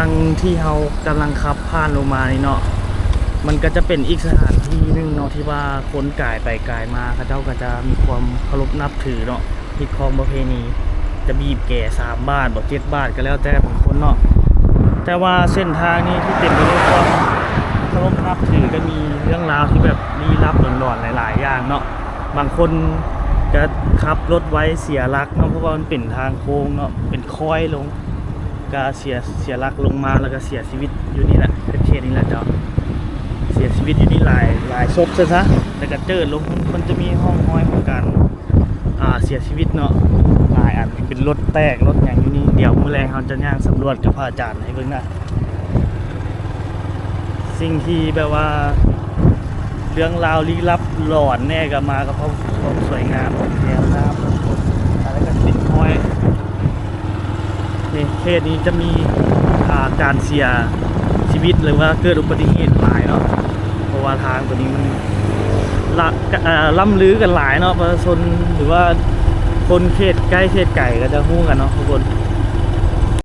ທາງທີ່ເຮົາກຳລັງຂັບຜ່ານລົງມານີ້ເນາະ ມັນກໍຈະເປັນອີກສະຖານທີ່ໜຶ່ງເນາະ ທີ່ວ່າຄົນກາຍໄປກາຍມາ ເຂົາເຈົ້າກໍຈະມີຄວາມເຄົາລົບນັບຖືເນາະ ຮີດຄອງປະເພນີ ຈະບີບແກສາມບາດບໍ ເຈັດບາດ ກໍແລ້ວແຕ່ບາງຄົນເນາະ. ແຕ່ວ່າເສັ້ນທາງນີ້ທີ່ເຕັມໄປດ້ວຍຄວາມເຄົາລົບນັບຖື ກໍມີເລື່ອງລາວທີ່ແບບລີ້ລັບຫຼອນໆຫຼາຍໆຢ່າງເນາະ. ບາງຄົນກໍຂັບລົດໄວເສຍຫຼັກເນາະ ເພາະວ່າມັນເປັນທາງໂຄ້ງເນາະ ເປັນຄ້ອຍລົງ ກະເສຍ ເສຍຫຼັກລົງມາ ແລ້ວກະເສຍຊີວິດຢູ່ນີ້ແຫຼະ ເຂດນີ້ແຫຼະເຈົ້າ. ເສຍຊີວິດຢູ່ນີ້ຫຼາຍ ຫຼາຍສົບຊັ້ນຊະ ແລ້ວກະເຈີດລົງ ມັນຈະມີຮ່ອງຮອຍຂອງການ ອ່າ ເສຍຊີວິດເນາະ ຫຼາຍອັນ ເປັນລົດແຕກລົດຫຍັງຢູ່ນີ້. ດຽວມື້ແລງເຮົາຈະຍ່າງສຳຫຼວດກັບພະອາຈານໃຫ້ເບິ່ງນະ ສິ່ງທີ່ແບບວ່າເລື່ອງລາວລີ້ລັບຫຼອນແດ່ ກໍມາກັບຄວາມ ຄວາມສວຍງາມຂອງແຄມນ້ຳ ແລ້ວກໍເປັນຫ້ວຍ. ນີ້ເຂດນີ້ຈະມີ ອ່າ ການເສຍຊີວິດ ຫຼືວ່າເກີດອຸບັດຕິເຫດຫຼາຍເນາະ ເພາະວ່າທາງໂຕນີ້ມັນ ລະ ເອີ ລ່ຳລືກັນຫຼາຍເນາະ ປະຊາຊົນ ຫຼືວ່າຄົນເຂດໃກ້ເຂດໄກກໍຈະຮູ້ກັນເນາະທຸກຄົນ.